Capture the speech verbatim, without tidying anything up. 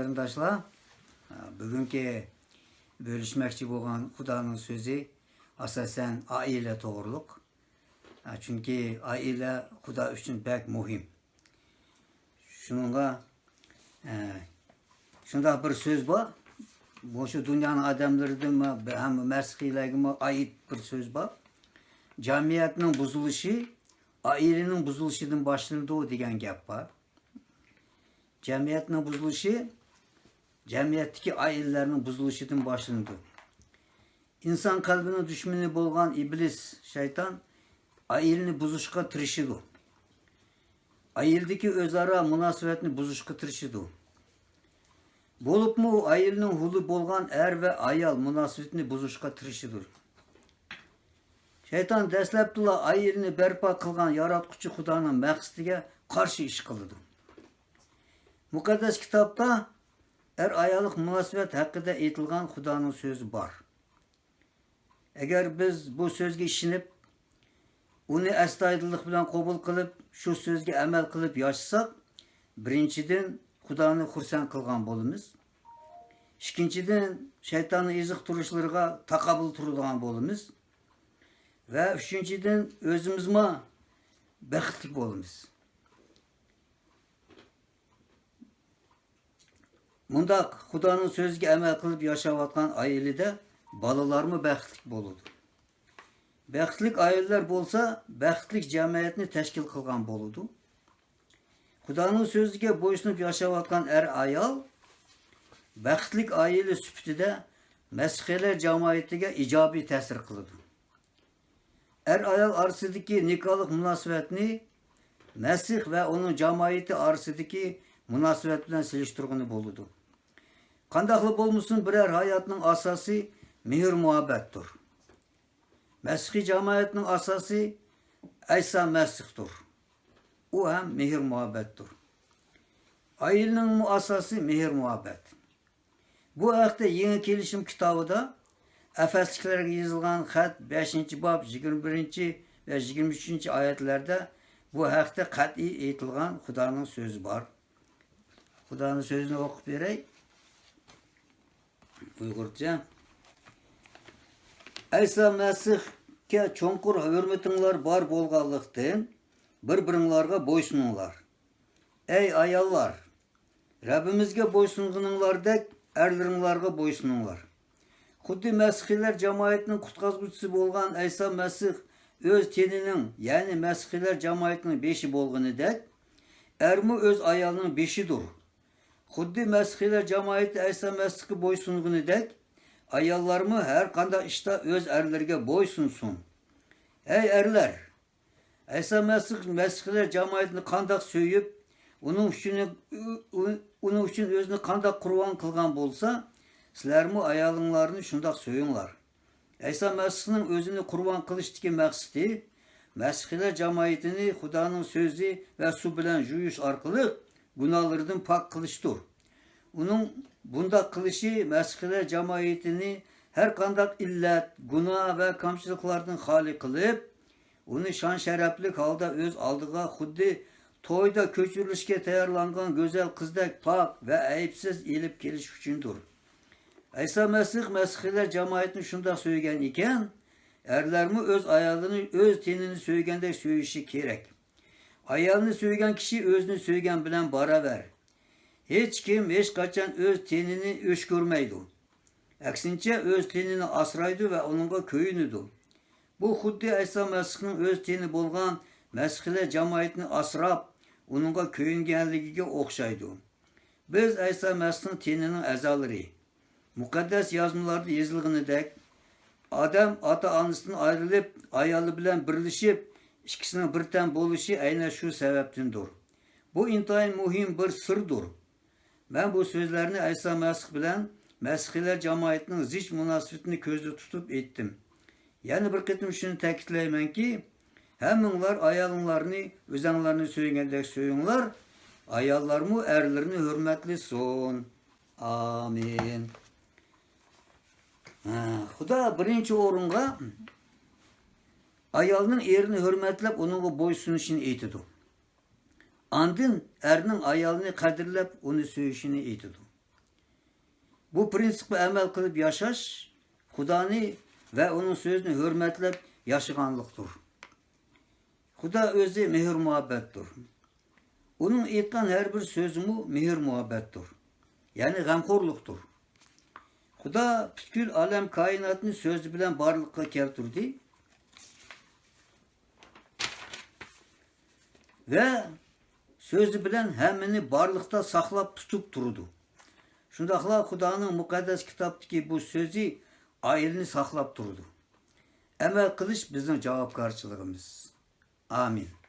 قېرىنداشلار، بۈگۈنكى بۆلۈشمەكچى بولغان خۇدانىڭ سۆزى ئاساسەن ئائىلە توغرۇلۇق. چۈنكى ئائىلە خۇدا ئۈچۈن بەك مۇھىم. شۇنىڭغا، ئە، شۇنداق بىر سۆز بار. مۇشۇ دۇنيانىڭ ئادەملىرىدىنمۇ ھەم مەسىھىيلەرگىمۇ ئائىت بىر سۆز بار. جەمئىيەتنىڭ بۇزۇلۇشى ئائىلىنىڭ بۇزۇلۇشىدىن باشلىنىدۇ دېگەن گەپ بار. جەمئىيەتنىڭ بۇزۇلۇشى جەمئىيەتتىكى ئائىلىلەرنىڭ بۇزۇلۇشىدىن باشلىنىدۇ. ئىنسان قەلبىنىڭ دۈشمىنى بولغان ئىبلىس شەيتان ئائىلىنى بۇزۇشقا تىرىشىدۇ. ئائىلىدىكى ئۆزئارا مۇناسىۋەتنى بۇزۇشقا تىرىشىدۇ. بولۇپمۇ ئۇ ئائىلىنىڭ ھۇلى بولغان ئەر ۋە ئايال مۇناسىۋىتىنى بۇزۇشقا تىرىشىدۇ. شەيتان دەسلەپتىلا ئائىلىنى بەرپا قىلغان ياراتقۇچى خۇدانىڭ مەقسىتىگە قارشى ئىش قىلىدۇ. مۇقەددەس كىتابتا ئەر-ئاياللىق مۇناسىۋەت ھەققىدە ئېيتىلغان خۇدانىڭ سۆزى بار. ئەگەر بىز بۇ سۆزگە ئىشىنىپ، ئۇنى ئەستايىدىللىق بىلەن قوبۇل قىلىپ، شۇ سۆزگە ئەمەل قىلىپ ياشىساق، بىرىنچىدىن، خۇدانى خۇرسەن قىلغان بولىمىز. ئىككىنچىدىن، شەيتاننىڭ ئېزىقتۇرۇشلىرىغا تاقابىل تۇرىدىغان بولىمىز. ۋە ئۈچىنچىدىن، ئۆزىمىزمۇ بەختلىك بولىمىز. مۇنداق خۇدانىڭ سۆزىگە ئەمەل قىلىپ ياشاۋاتقان ئائىلىدە بالىلارمۇ بەختلىك بولىدۇ. بەختلىك ئائىلىلەر بولسا بەختلىك جەمئىيەتنى تەشكىل قىلغان بولىدۇ. خۇدانىڭ سۆزىگە بويسۇنۇپ ياشاۋاتقان ئەر-ئايال بەختلىك ئائىلە سۈپىتىدە مەسىھىيلەر جامائىتىگە ئىجابىي تەسىر قىلىدۇ. ئەر-ئايال ئارىسىدىكى نىكاھلىق مۇناسىۋەتنى مەسىھ ۋە ئۇنىڭ جامائىتى ئارىسىدىكى مۇناسىۋەت بىلەن سېلىشتۇرغىلى بولىدۇ. قانداقلا بولمىسۇن، بىرەر ھاياتنىڭ ئاساسى مېھىر-مۇھەببەتتۇر. مەسىھىي جامائەتنىڭ ئاساسى ئەيسا مەسىھتۇر. ئۇ ھەم مېھىر-مۇھەببەتتۇر. ئائىلىنىڭمۇ ئاساسى مېھىر-مۇھەببەت. بۇ ھەقتە يېڭى كېلىشىم كىتابىدا ئەفەسلىكلەرگە يېزىلغان خەت بەشىنچى باب يىگىرمە بىرىنچى ۋە يىگىرمە ئۈچىنچى ئايەتلەردە بۇ ھەقتە قەتئىي ئېيتىلغان خۇدانىڭ سۆزى بار. خۇدانىڭ سۆزىنى ئوقۇپ بېرەي. ئۇيغۇرچە. ئەيسا مەسىھكە چوڭقۇر ھۆرمىتىڭلار بار بولغانلىقتىن، بىر-بىرىڭلارغا بويسۇنۇڭلار. ئەي ئاياللار، رەببىمىزگە بويسۇنغىنىڭلاردەك ئەرلىرىڭلارغا بويسۇنۇڭلار. خۇددى مەسىھىيلەر جامائىتىنىڭ قۇتقازغۇچىسى بولغان ئەيسا مەسىھ ئۆز تېنىنىڭ، يەنى مەسىھىيلەر جامائىتىنىڭ بېشى بولغىنىدەك، ئەرمۇ ئۆز ئايالىنىڭ بېشىدۇر. خۇددى مەسىھىيلەر جامائىتى ئەيسا مەسىھكە بويسۇنغىنىدەك، ئاياللارمۇ ھەر قانداق ئىشتا ئۆز ئەرلىرىگە بويسۇنسۇن. ئەي ئەرلەر! ئەيسا مەسىھ مەسىھىيلەر جامائىتىنى قانداق سۆيۈپ، ئۇنىڭ ئۈچۈن، ئۇ-، ئۇنىڭ ئۈچۈن ئۆزىنى قانداق قۇربان قىلغان بولسا، سىلەرمۇ ئايالىڭلارنى شۇنداق سۆيۈڭلار. ئەيسا مەسىھنىڭ ئۆزىنى قۇربان قىلىشتىكى مەقسىتى مەسىھىيلەر جامائىتىنى خۇدانىڭ سۆزى ۋە سۇ بىلەن يۇيۇش ئارقىلىق گۇناھلىرىدىن پاك قىلىشتۇر. ئۇنىڭ بۇنداق قىلىشى مەسىھىيلەر جامائىتىنى ھەر قانداق ئىللەت، گۇناھ ۋە كەمچىلىكلەردىن خالىي قىلىپ، ئۇنى شان-شەرەپلىك ھالدا ئۆز ئالدىغا خۇددى تويدا كۆچۈرۈلۈشكە تەييارلانغان گۈزەل قىزدەك پاك ۋە ئەيىبسىز ئېلىپ كېلىش ئۈچۈندۇر. ئەيسا مەسىھ مەسىھىيلەر جامائىتىنى شۇنداق سۆيگەن ئىكەن، ئەرلەرمۇ ئۆز ئايالىنى ئۆز تېنىنى سۆيگەندەك سۆيۈشى كېرەك. ئايالنى سۆيگەن كىشى ئۆزىنى سۆيگەن بىلەن باراۋەر. ھېچكىم ھېچقاچان ئۆز تېنىنى ئۆچ كۆرمەيدۇ. ئەكسىنچە، ئۆز تېنىنى ئاسرايدۇ ۋە ئۇنىڭغا كۆيۈنىدۇ. بۇ خۇددى ئەيسا مەسىھنىڭ ئۆز تېنى بولغان مەسىھىيلەر جامائىتىنى ئاسراپ، ئۇنىڭغا كۆيۈنگەنلىكىگە ئوخشايدۇ. بىز ئەيسا مەسىھنىڭ تېنىنىڭ ئەزالىرى. مۇقەددەس يازمىلاردا يېزىلغىنىدەك، ئادەم ئاتا-ئانىسىدىن ئايرىلىپ، ئايالى بىلەن بىرلىشىپ، ئىككىسىنىڭ بىر تەن بولۇشى ئەينەن شۇ سەۋەبتىندۇر. بۇ ئىنتايىن مۇھىم بىر سىردۇر. مەن بۇ سۆزلەرنى ئەيسا مەسىھ بىلەن مەسىھىيلەر جامائىتىنىڭ زىچ مۇناسىۋىتىنى كۆزدە تۇتۇپ ئېيتتىم. يەنە بىر قېتىم شۇنى تەكىتلەيمەنكى، ھەممىڭلار ئايالىڭلارنى ئۆزەڭلارنى سۆيگەندەك سۆيۈڭلار، ئاياللارمۇ ئەرلىرىنى ھۆرمەتلىسۇن. ئامىن. ھە، خۇدا بىرىنچى ئورۇنغا ئايالنىڭ ئېرىنى ھۆرمەتلەپ، ئۇنىڭغا بويسۇنۇشىنى ئېيتىدۇ. ئاندىن ئەرنىڭ ئايالىنى قەدىرلەپ، ئۇنى سۆيۈشىنى ئېيتىدۇ. بۇ پرىنسىپقا ئەمەل قىلىپ ياشاش خۇدانى ۋە ئۇنىڭ سۆزىنى ھۆرمەتلەپ ياشىغانلىقتۇر. خۇدا ئۆزى مېھىر-مۇھەببەتتۇر. ئۇنىڭ ئېيتقان ھەر بىر سۆزىمۇ مېھىر-مۇھەببەتتۇر. يەنى غەمخورلۇقتۇر. خۇدا پۈتكۈل ئالەم كائىناتنى سۆزى بىلەن بارلىققا كەلتۈردى ۋە سۆزى بىلەن ھەممىنى بارلىقتا ساقلاپ تۇتۇپ تۇرىدۇ. شۇنداقلا خۇدانىڭ مۇقەددەس كىتابتىكى بۇ سۆزى ئائىلىنى ساقلاپ تۇرىدۇ. ئەمەل قىلىش بىزنىڭ جاۋابكارچىلىقىمىز. ئامىن.